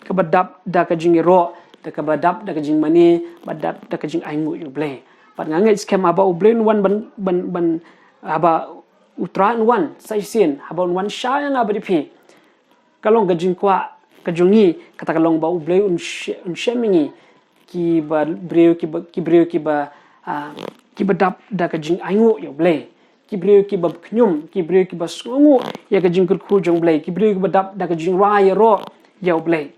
kaba dap da ka jingïaroh, da kaba dap da ka jingmane, ba dap da ka jingainguh ïa U Blei. Bad nga ngeit skhem haba U Blei un wan ban, ban, ban, haba U Trai un wan sa shisien, haba un wan shaw ïa nga bad ïa phi, ka long ka jingkwah ka jong ngi, kata ka long ba U Blei un she-, un shem ïa ngi kiba briew, kiba, ki briew kiba, ah, kiba dap da ka jingainguh ïa U Blei, ki briew kiba khñium, ki briew kiba sngewnguh ïa ka jingkyrkhu jong U Blei, ki briew kiba dap da ka jingrwai ïaroh ïa U Blei.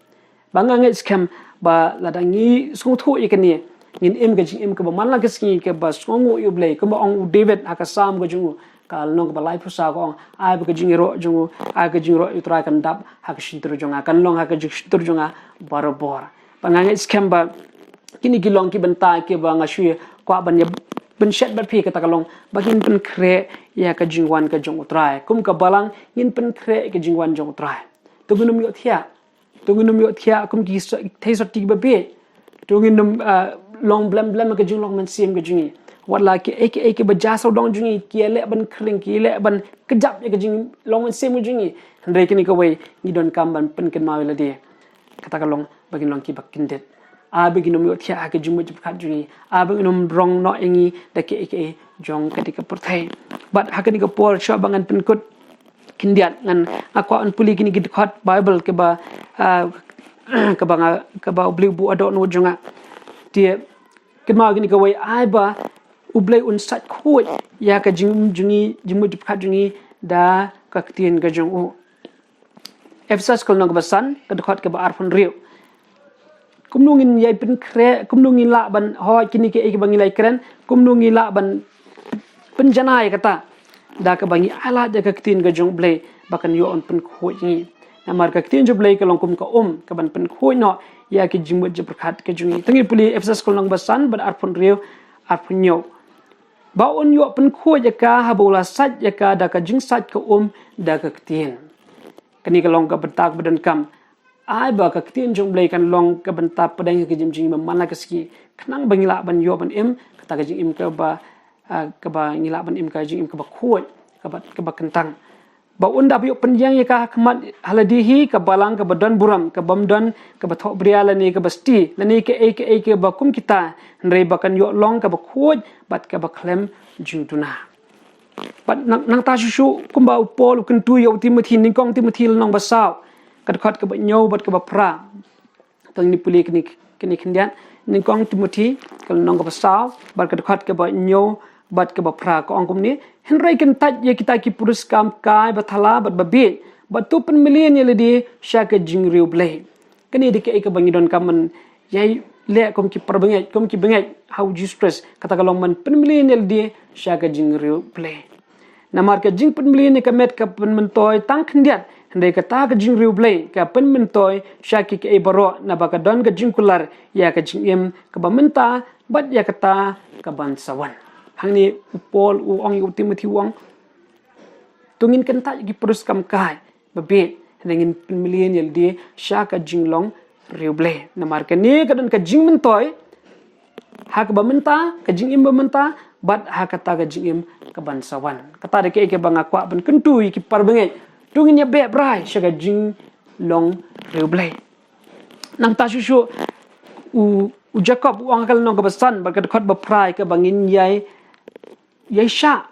Ba nga ngeit skhem ba lada ngi sngewthuh ïa kane, ngin im ka jingim kaba man la ka sngi kaba sngewnguh ïa U Blei, kumba ong u David ha ka salm ka jong u, ka lynnong kaba laiphew saw ka ong: Ai ba ka jingïaroh jong u, ai ka jingïaroh ïa U Trai kan dap ha ka shyntur jong nga, kan long ha ka jingshyntur jong nga barabor. Ba nga ngeit skhem ba kine ki long ki bynta kiba nga shu kwah ban ïa pynshet bad phi, kata ka long ba ngin pynkhreh ïa ka jingwan ka jong U Trai. Kum ka balang ngin pynkhreh ïa ka jingwan jong U Trai. To ngin ym ïohthiah. To ngin ym ïohthiah kum ki so-, thei sotti kiba bieit. To ngin ym, ah, long blem blem ha ka jinglong mynsiem ka jong ngi. Wat la ki ei ki ei ki ba ja sawdong jong ngi, ki leh ban khring, ki leh ban kjap ïa ka jinglong mynsiem jong ngi, hynrei kane kawei ngi donkam ban pynkynmaw ïa lade. Kata ka long ba ngin long ki ba kyndit. Ai ba ngin ym ïohthiah ha ka jingmut jingpyrkhat jong ngi. Ai ba ngin ym rong noh ïa ngi da ki ei ki ei jong kane ka pyrthei. Bad ha kane ka por shuwa ba ngan pynkut khyndiat, ngan, nga kwah ban pule kine ki dkhot Bible kaba, ah, kaba nga, kaba U Blei u buh ha dohnud jong nga. Te kynmaw kine kawei, ai ba U Blei un sait khuid ïa ka jing, jong ngi, jingmut jingpyrkhat jong ngi da ka ktien ka jong u. Ephesos ka lynnong kaba san, ka dkhot kaba arphew hynriew. Kumno ngin ïai pynkhreh, kumno ngin lah ban hoi kine ki ei kiba ngi la ïai kren, kumno ngin lah ban pynjanai kata da kaba ngi ailad ïa ka ktien ka jong U Blei ba kan ïoh ban pynkhuid ngi. Namar ka ktien jong U Blei ka long kum ka um kaban pynkhuid noh ïa ki jingmut jingpyrkhat ka jong ngi. Te ngin pule Ephesos ka lynnong kaba san bad arphew hynriew, arphew hynñiew. Ba un ïoh pynkhuid ïa ka haba u la sait ïa ka da ka jingsait ka um da ka ktien. Kane ka long ka bynta kaba donkam. Ai ba ka ktien jong U Blei kan long ka bynta pdeng ka jingim jong ngi man la ka sngi, khnang ba ngi lah ban ïoh ban im kata ka jingim kaba, ah, kaba ngi lah ban im ka jingim kaba khuid, kaba, kaba kyntang. Ba un da ïoh pynïeng ïa ka ha khmat ha lade hi ka balang kaba don burom, kabym don kaba thohbria lane kaba sti lane ka ei ka ei kaba kum kita, hynrei ba kan ïoh long kaba khuid bad kaba khlem jingduna. Bad nang, nangta shuh shuh kumba u Paul u kyntu ïa u Timothi, nyngkong Timothi lynnong ba saw, ka dkhot kaba hynñiew bad kaba phra. Te ngin pule kine, kine khyndiat, nyngkong Timothi ka lynnong kaba saw bad ka dkhot kaba hynñiew bad kaba phra, ka ong kumne: Hynrei kyntait ïa kita ki puriskam kai ba thala bad ba bieit, bad to pynmlien ïa lade sha ka jingriewblei. Kane dei kaei kaba ngi donkam ban ïai leh kum ki parabangeit, kum ki bangeit ha u Jisu Khrist. Kata ka long ban pynmlien ïa lade sha ka jingriewblei. Namar ka jingpynmlien ïa ka met ka pynmyntoi tang khyndiat, hynrei kata ka jingriewblei ka pynmyntoi sha ki kaei baroh, naba ka don ka jingkular ïa ka jingim kaba mynta bad ïa kata kaban sa wan. Hangne u Paul u ong ïa u Timothi u ong, to ngin kyntait ïa ki puriskam kai ba bieit, hynrei ngin pynmlien ïa lade sha ka jinglong riewblei. Namar kane ka don ka jingmyntoi ha kaba mynta, ka jingim ba mynta, bad ha kata ka jingim kaban sa wan. Kata dei kaei kaba nga kwah ban kyntu ïa ki parabangeit. To ngin ïa beh brai sha ka jinglong riewblei. Nangta shuh shuh u, u Jakob u ong ha ka lynnong kaba san bad ka dkhot ba phra ïa kaba ngin ïai, ïai shah.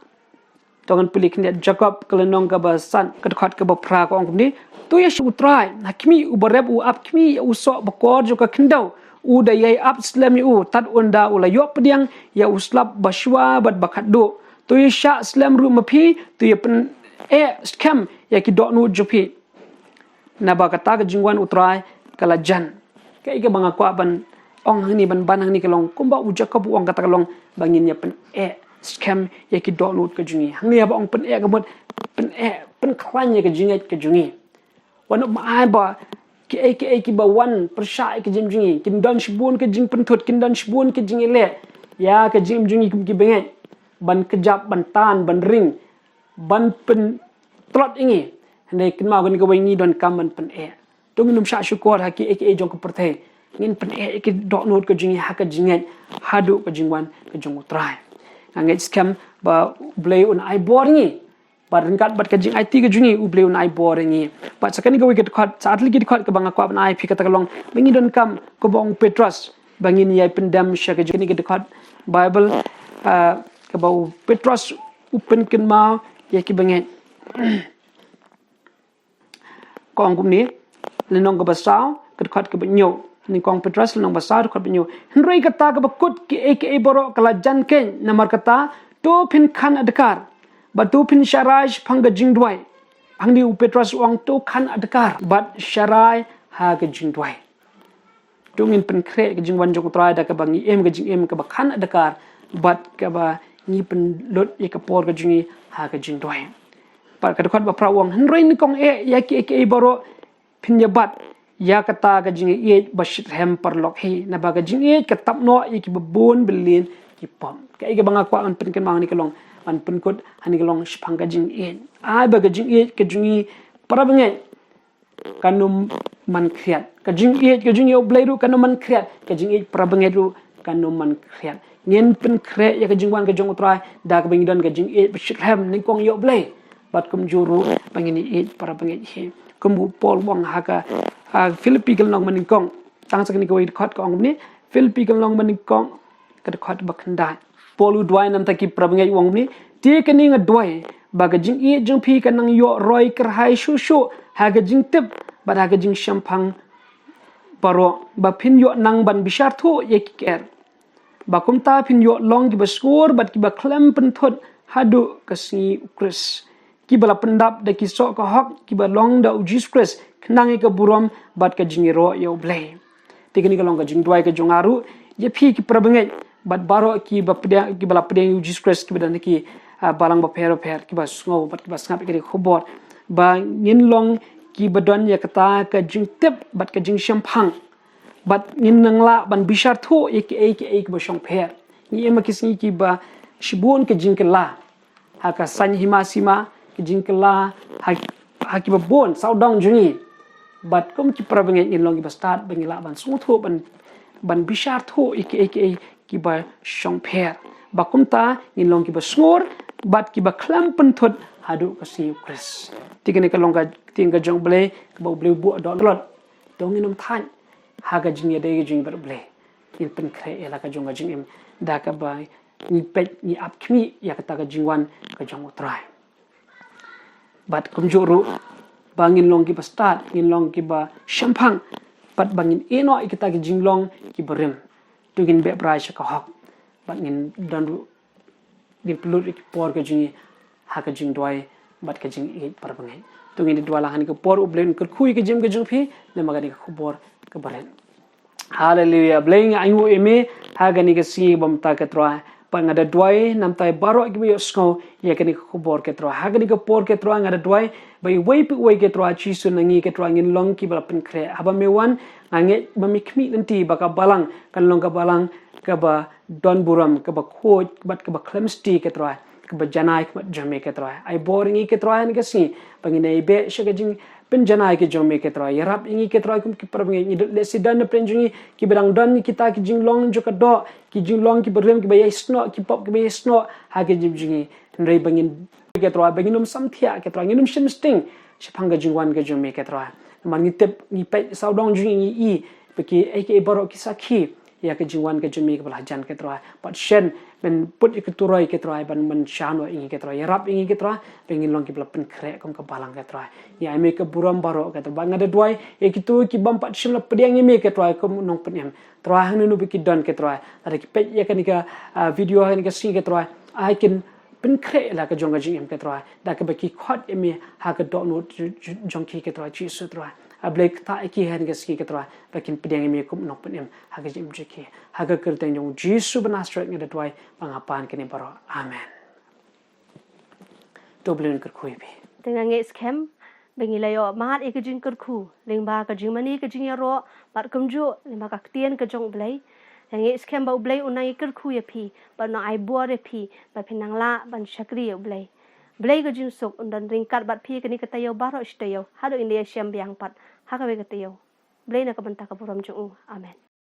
To ngan pule khyndiat, Jakob ka lynnong kaba san ka dkhot kaba phra, ka ong kumne: To ïa shah U Trai, ha khmih, uba rep u ap khmih ïa u soh bakor jong ka khyndew. U da ïai ap slem ïa u, tad ynda u la ïoh pdiang ïa u slap ba shuwa bad ba khatduh. To ïa shah slem ruh ma phi, to ïa pyneh skhem ïa ki dohnud jong phi. Naba kata ka jingwan U Trai ka la jan. Kaei kaba nga kwah ban ong hangne, ban ban hangne ka long kumba u Jakob u ong, kata ka long ba ngin ïa pyneh skhem ïa ki dohnud ka jong ngi. Hangne haba ong pyneh ka mut pyneh, pynkhlaiñ ïa ka jingngeit ka jong ngi. Wat nym ai ba kiei kiei kiba wan pyrshah ïa ka jingim jong ngi, kin don shibun ka jingpynthut, kin don shibun ka jingïaleh ïa ka jingim jong ngi kum ki bangeit, ban kjap, ban tan, ban ring, ban pyntlot ïa ngi. Hynrei kynmaw, kane kawei ngi donkam ban pyneh. To ngin ym shah shukor ha kiei kiei jong ka pyrthei. Ngin pyneh ïa ki dohnud ka jong ngi ha ka jingngeit haduh ka jingwan ka jong U Trai. Nga ngeit skhem ba U Blei un ai bor ïa ngi. Bad ryngkat bad ka jingaiti ka jong ngi, U Blei un ai bor ïa ngi. Bad sa kane kawei ka dkhot, sa artylli ki dkhot kaba nga kwah ban ai phi, kata ka long ba ngi donkam, kaba ong u Petros, ba ngin ïai pyndem sha ka jong kane ka dkhot Bible, ah, kaba u Petros u pynkynmaw ïa ki bangeit. Ka ong kumne, lynnong kaba saw, ka dkhot kaba hynñiew. Nyngkong Petros lynnong ba saw, dkhot ba hynñiew. Hynrei kata kaba kut kiei kiei baroh ka la jan keiñ, namar kata, to phin khan adkar, bad to phin sharai shaphang ka jingduwai. Hangne u Petros u ong to khan adkar bad sharai ha ka jingduwai. To ngin pynkhreh ka jingwan jong U Trai da kaba ngi im ka jingim kaba khan adkar, bad kaba ngi pynlut ïa ka por ka jong ngi ha ka jingduwai. Bad ka dkhot ba phra u ong: Hynrei nyngkong eh ïa kiei kiei baroh phin ïa bat ïa kata ka jingïeit ba shitrhem paralok hi, naba ka jingïeit ka tap noh ïa kiba bun bylliñ ki pop. Kaei kaba nga kwah ban pynkynmaw hangne ka long, ban pynkut hangne ka long shaphang ka jingïeit. Ai ba ka jingïeit ka jong ngi parabangeit kan ym man khriat. Ka jingïeit ka jong ngi ïa U Blei ruh kan ym man khriat. Ka jingïeit parabangeit ruh kan ym man khriat. Ngin pynkhreh ïa ka jingwan ka jong U Trai da kaba ngi don ka jingïeit ba shitrhem nyngkong ïa U Blei. Bad kumjuh ruh ba ngin ïeit para bangeit hi. Kumba u Paul u ong ha ka, ha Philippi ka lynnong ba nyngkong. Tang sa kane kawei ka dkhot ka ong kumne, Philippi ka lynnong ba nyngkong ka dkhot ba khyndai. Paul u duwai namar ki para bangeit, u ong kumne, te kane nga duwai ba ka jingïeit jong phi kan nang ïoh roi kyrhai shuh shuh ha ka jingtip bad ha ka jingshemphang baroh, ba phin ïoh nang ban bishar thuh ïa ki kher, ba kumta phin ïoh long kiba sngur bad kiba khlem pynthut haduh ka sngi U Khrist, kiba la pyndap da ki soh ka hok kiba long da U Jisu Khrist khnang ïa ka burom bad ka jingïaroh ïa U Blei. Te kane ka long ka jingduwai ka jong nga ruh ïa phi ki para bangeit bad baroh kiba pdiang, kiba la pdiang ïa U Jisu Khrist, kiba don ha ki, ah, balang bapher bapher, kiba sngew bad kiba sngap ïa kane ka khubor, ba ngin long kiba don ïa kata ka jingtip bad ka jingshemphang, bad ngin nang lah ban bishar thuh ïa kiei kiei kiba shongpher. Ngi im ha ki sngi kiba shibun ka jingkylla ha ka saiñ hima sima, ka jingkylla ha, ha kiba bun sawdong jong ngi. Bad kum ki para bangeit ngin long kiba stad ba ngin lah ban sngewthuh, ban, ban bishar thuh ïa kiei kiei kiba shongpher, ba kumta ngin long kiba sngur bad kiba khlem pynthut haduh ka sngi U Khrist. Te kane ka long ka ktien ka jong U Blei kaba U Blei u buh dohnud. To ngin ym thait ha ka jingïadei ka jong ngi bad U Blei. Ngin pynkhreh ïa la ka jong ka jingim da kaba ngi peit, ngi ap khmih ïa kata ka jingwan ka jong U Trai. Bad kumjuh ruh ba ngin long kiba stad, ngin long kiba shemphang, bad ba ngin ïehnoh ïa kita ki jinglong kiba rim. To ngin beh brai sha ka hok bad ngin don ruh, ngin pynlut ïa ki por ka jong ngi ha ka jingduwai bad ka jingïeit para bangeit. To ngin duwai lang ha kane ka por. U Blei un kyrkhu ïa ka jingim ka jong phi namar kane ka khubor kaba rit. Haleluia. Blei, nga ainguh ïa me ha kane ka sngi ba mynta, ko Trai. Bad nga da duwai namar ïa baroh kiba ïohsngew ïa kane ka khubor, ko Trai. Ha kane ka por, ko Trai, nga da duwai ba iwei pa iwei, ko Trai Jisu, na ngi, ko Trai, ngin long kiba la pynkhreh. Haba me wan, nga ngeit ba me khmih lynti ba ka balang kan long ka balang kaba don burom, kaba khuid bad kaba khlem sti, ko Trai, kaba janai khmat jong me, ko Trai. Ai bor ïa ngi, ko Trai, ha kane ka sngi ba ngin ïai beh sha ka jingpynjanai ka jong me, ko Trai. Ïarap ïa ngi, ko Trai, kum ki para bangeit, ngi dei lehse don na pdeng jong ngi kiba dang don kita ki jinglong jong ka doh, ki jinglong kiba rim, kiba ïai snoh, ki pop kiba ïai snoh ha ka jingim jong ngi. Hynrei ba ngin, ko Trai, ba ngin ym samthiah, ko Trai, ngin ym shim sting shaphang ka jingwan ka jong me, ko Trai. Namar ngi tip, ngi peit sawdong jong ngi, ngi i ba kiei kiei baroh ki sakhi ïa ka jingwan ka jong me kaba la hajan, ko Trai. Bad shen men put ïa ka turoi, ko Trai, ban men shah noh ïa ngi, ko Trai. Ïarap ïa ngi, ko Trai, ba ngin long kiba la pynkhreh kum ka balang, ko Trai. Ngi ai me ka burom baroh, ko Trai. Bad nga da duwai ïa kito ki bym pat shym la pdiang ïa me, ko Trai, kum u nongpynim. Trai, hangne ba ki don, ko Trai, lada ki peit ïa kane ka, ah, video ha kane ka sngi, ko Trai, ai kin pynkhreh la ka jong ka jingim, ko Trai, da kaba ki khot ïa me ha ka dohnud j-, j-, jong ki, ko Trai Jisu, Trai. A Blei, ktah ïa ki ha kane ka sngi, ko Trai, ba kin pdiang ïa me kum u nongpynim ha ka jingim jong ki. Ha ka kyrteng jong U Jisu ba Nasaret nga da duwai bad nga pan kane baroh. Amen. To U Blei un kyrkhu ïa phi. Te nga ngeit skhem ba ngi la ïoh mad ïa ka jingkyrkhu lyngba ka jingmane ka jingïaroh bad kumjuh lyngba ka ktien ka jong U Blei. Nga ngeit skhem ba U Blei un nang ïakyrkhu ïa phi bad un nang ai bor ïa phi ba phin nang lah ban shakri ïa U Blei. Blei ka jingsuk un don ryngkat bad phi kane ka taïew baroh shi taïew haduh ngin ïashem biang pat ha kawei ka taïew. Blei na ka bynta ka burom jong U. Amen.